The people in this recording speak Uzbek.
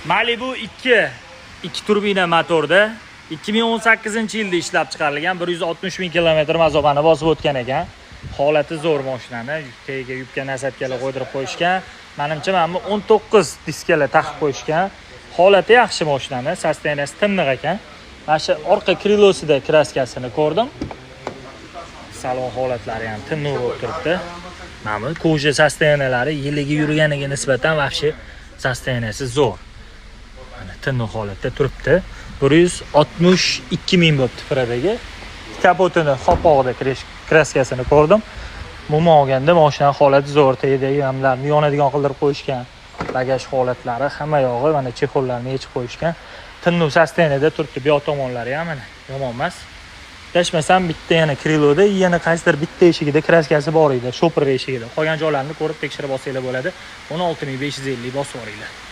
Malibu 2, 2 turbina motorda, 2018 yilda ishlab chiqarilgan, 160 ming kilometr masofani bosib o'tgan ekan. Holati zo'r mashinani, tagiga yubka, насадка lar qo'ydirib qo'yishgan. Manimcha, mana bu 19 diskalar taqib qo'yishgan. Holati yaxshi mashinani, состояния si tiniq ekan. Mana shu orqa крыло sida краска sini ko'rdim. Salon holatlari ham tiniq bo'lib turibdi. Mana bu кожа состояния lari yiliga yurganiga nisbatan вообще состояния si zo'r. Mana, tiniq holatda turibdi. 162 ming bo'libdi пробег i. Kapotini qopqog'ida краска sini ko'rdim. Umuman olganda mashina holati zo'r, tagidagi hamlarni yonadigan qildirib qo'yishgan. Bagaj holatlari, hamma yog'i, mana, чехол larni yechib qo'yishgan. Tiniq состояние da turibdi. Bu yoq tomonlari ham mana yomon emas. Adashmasam, bitta yana крыло da, yana qaysidir bitta eshigida краска si bor edi, shopir eshigida. Qolgan joylarini ko'rib, tekshirib olsanglar bo'ladi. 16 550 bosib yuboringlar.